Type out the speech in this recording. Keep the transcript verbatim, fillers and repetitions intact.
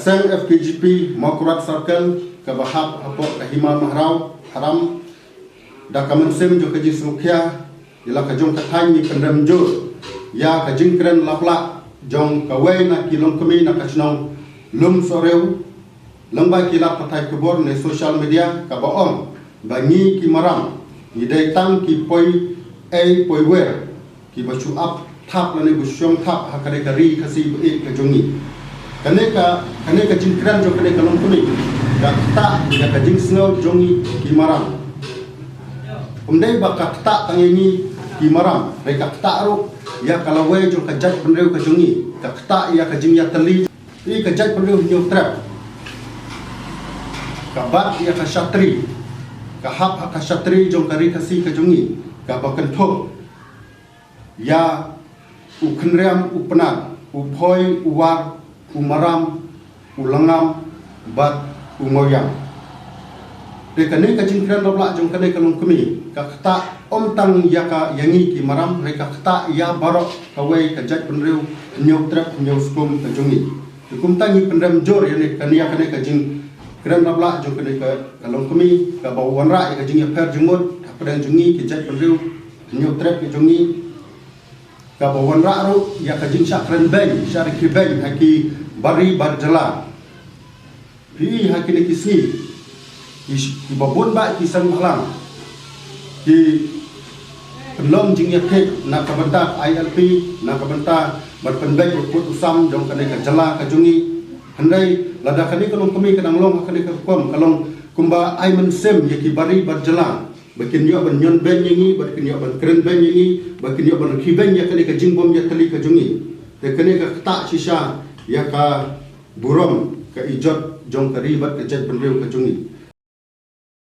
Seng F K J P Mawkyrwat Circle kaba hap hapoh ka Hima Mahraw Haram, da ka mynsiem jong ka jingsngewkhia ïa la ka jong ka thaiñ, ngi pynrem jur ïa ka jingkren laplah jong kawei na ki longkmie na ka shnong Lumsohrew, lyngba ki lad pathai khubor ne social media, kaba ong ba ngi ki Maram ngi dei tang ki poi ei poi wer, kiba shu ap thap lane ba shu shong thap ha kane ka ri Khasi ba ïeit ka jong ngi. Kane ka, kane ka jingkren jong kane ka longkmie ka ktah ïa ka jingsngew jong ngi ki Maram. Ym dei ba ka ktah tang ïa ngi ki Maram, hynrei ka ktah ruh ïa ka lawei jong ka jaitbynriew ka jong ngi, ka ktah ïa ka jingïatylli. Ïa ka jaitbynriew Hynñiewtrep, ka bat ïa ka shatri, ka hap ha ka shatri jong ka ri Khasi ka jong ngi, kaba kynthup ïa u Khynriam u Pnar, u Phoi u War, u Maram, u Langam bad u Mawiang. Te kane ka jingkren laplah jong kane ka longkmie ka ktah ym tang ïa ka, ïa ngi ki Maram, hynrei ka ktah ïa baroh kawei ka jaitbynriew Hynñiewtrep Hynñiewskum ka jong ngi. Te kumta ngi pynrem jur ïa ne kane, ïa kane ka jingkren laplah jong kane ka, ka longkmie, kaba wanrah ïa ka jingïapher jingmut hapdeng jong ngi ki jaitbynriew Hynñiewtrep ka jong ngi, kaba wanrah ruh ïa ka jingshah kren beiñ, shah rkhie beiñ ha ki bari bar jylla. Phi i ha kine ki sngi, ki, kiba bun bah ki seng bhalang ki pynlong jingïakhih na ka bynta I L P, na ka bynta ban pynbeit u kut u sam jong kane ka jylla ka jong ngi. Hynrei lada kane ka longkmie ka dang long ha kane ka rukom, ka long kumba ai mynsiem ïa ki bari bar jylla ba kin ïoh ban ñion beiñ ïa ngi, ba kin ïoh ban kren beiñ ïa ngi, ba kin ïoh ban rkhie beiñ ïa kane ka jingbym ïatylli ka jong ngi. Te kane ka ktah shisha ïa ka burom, ka ijot jong ka ri bad ka jaitbynriew ka jong ngi.